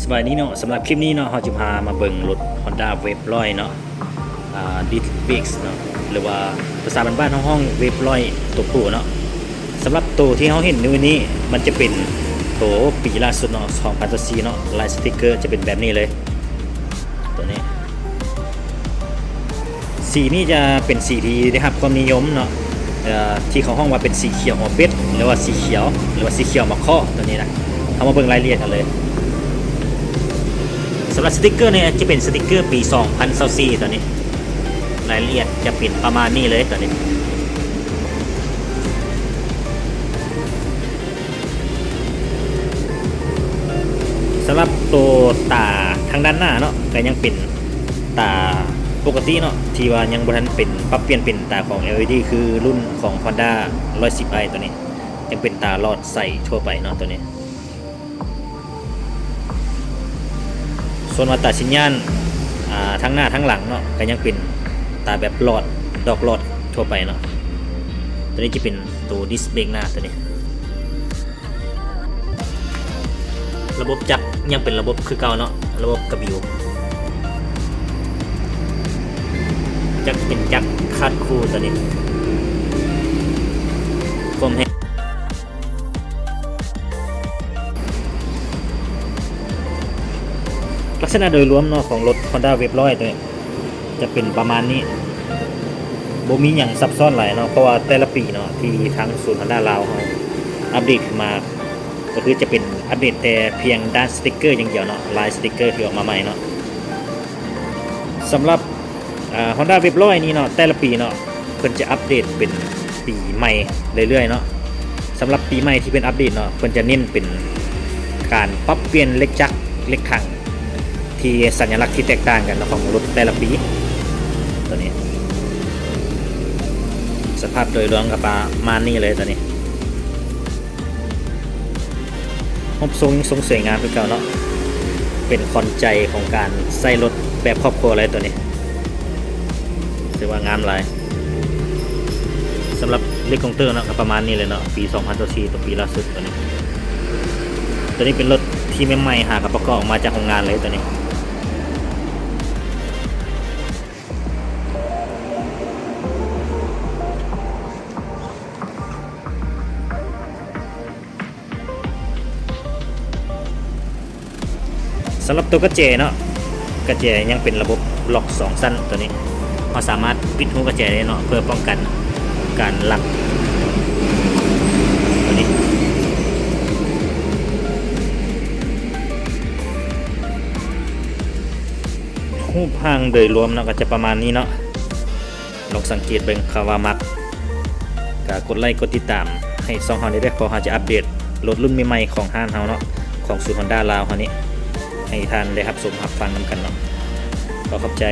ສະບາຍດີເນາະ, ສຳລັບຄລິບນີ້ເນາະ ເຮົາຈະພາມາເບິ່ງລົດ Honda Wave ຮ້ອຍເນາະ, ອ່າ Disc Brake ເນາະ ຫຼືວ່າພາສາບ້ານໆເຮົາຮ້ອງ Wave ຮ້ອຍ ຕົວຜູ້ເນາະ. ສຳລັບໂຕທີ່ເຮົາເຫັນຢູ່ນີ້ ມັນຈະເປັນໂຕປີລ່າສຸດເນາະ ສອງພັນຊາວສີ່ເນາະ, ລາຍສະຕິກເກີຈະເປັນແບບນີ້ເລີຍ ໂຕນີ້. ສີນີ້ຈະເປັນສີທີ່ໄດ້ຮັບຄວາມນິຍົມເນາະ, ເອີ ທີ່ເຂົາຮ້ອງວ່າເປັນສີຂຽວຫົວເປັດ ຫຼືວ່າສີຂຽວ ຫຼືວ່າສີຂຽວໝາກເຄາະ ໂຕນີ້ນະ. ເຮົາມາເບິ່ງລາຍລະອຽດກັນເລີຍ. ສຳລັບສະຕິກເກີນີ້ຈະເປັນສະຕິກເກີປີສອງພັນຊາວສີ່ ໂຕນີ້. ລາຍລະອຽດຈະເປັນປະມານນີ້ເລີຍ ໂຕນີ້. ສຳລັບໂຕຕາທາງດ້ານໜ້າເນາະ ກໍຍັງເປັນຕາປົກກະຕິເນາະ ທີ່ວ່າຍັງບໍ່ທັນເປັນ ປັບປ່ຽນເປັນຕາຂອງ ແອລ ອີ ດີ ຄືລຸ້ນຂອງ Honda ຮ້ອຍສິບ i ໂຕນີ້, ຍັງເປັນຕາຫຼອດໃສທົ່ວໄປເນາະ ໂຕນີ້. ສ່ວນວ່າຕາສັນຍານ ອ່າ ທັງໜ້າທັງຫຼັງເນາະ ກໍຍັງເປັນຕາແບບຫຼອດ ດອກຫຼອດທົ່ວໄປເນາະ. ໂຕນີ້ຈະເປັນໂຕ Disc Brake ໜ້າ ໂຕນີ້. ລະບົບຈັກຍັງເປັນລະບົບຄືເກົ່າເນາະ, ລະບົບກະບິວ. ຈັກເປັນຈັກຄາດຄູ່ ໂຕນີ້. ຄວາມແຮງ ລັກສະນະໂດຍລວມເນາະ ຂອງລົດ Honda Wave ຮ້ອຍ ໂຕນີ້ ຈະເປັນປະມານນີ້, ບໍ່ມີຫຍັງຊັບຊ້ອນຫຼາຍເນາະ, ເພາະວ່າແຕ່ລະປີເນາະ ທີ່ທາງສູນ Honda ລາວເຮົາອັບເດດຂຶ້ນມາ ກໍຄືຈະເປັນອັບເດດແຕ່ພຽງດ້ານສະຕິກເກີຢ່າງດຽວເນາະ, ລາຍສະຕິກເກີທີ່ອອກມາໃໝ່ເນາະ. ສຳລັບ ອ່າ Honda Wave ຮ້ອຍນີ້ເນາະ ແຕ່ລະປີເນາະ ເພິ່ນຈະອັບເດດເປັນປີໃໝ່ເລື້ອຍໆເນາະ. ສຳລັບປີໃໝ່ທີ່ເພິ່ນອັບເດດເນາະ ເພິ່ນຈະເນັ້ນເປັນການປັບປ່ຽນເຫຼັກຈັກເຫຼັກຖັງ ທີ່ສັນຍະລັກທີ່ແຕກຕ່າງກັນເນາະ ຂອງລົດແຕ່ລະປີ ໂຕນີ້. ສະພາບໂດຍລວມກໍປະມານນີ້ເລີຍ ໂຕນີ້. ຮູບຊົງຍັງຊົງສວຍງາມຄືເກົ່າເນາະ, ເປັນຂວັນໃຈຂອງການໃຊ້ລົດແບບຄອບຄົວເລີຍໂຕນີ້, ຖືວ່າງາມຫຼາຍ. ສຳລັບເຫຼັກກົງເຕີເນາະ ກໍປະມານນີ້ເລີຍເນາະ, ປີສອງພັນຊາວສີ່ ຕົວປີລ່າສຸດໂຕນີ້. ໂຕນີ້ເປັນລົດທີ່ໃໝ່ໆ ຫາກໍປະກອບອອກມາຈາກໂຮງງານເລີຍໂຕນີ້. ສຳລັບຕົວກະແຈເນາະ, ກະແຈຍັງເປັນລະບົບລັອກສອງຊັ້ນໂຕນີ້, ເຮົາສາມາດປິດຮູກະແຈໄດ້ເນາະ ເພື່ອປ້ອງກັນການລັກໂຕນີ້. ຮູບຮ່າງໂດຍລວມເນາະ ກໍຈະປະມານນີ້ເນາະ. ລອງສັງເກດເບິ່ງ ຄຳວ່າມັກ ກະກົດໄລ້ກົດຕິດຕາມໃຫ້ຊ່ອງເຮົານີ້ເດີ້, ເພາະເຮົາຈະອັບເດດລົດລຸ້ນໃໝ່ໆຂອງຮ້ານເຮົາເນາະ, ຂອງສູນຮອນດ້າລາວເຮົານີ້ ໃຫ້ທ່ານໄດ້ຮັບຊົມຮັບຟັງນຳກັນເນາະ. ຂໍຂອບໃຈ.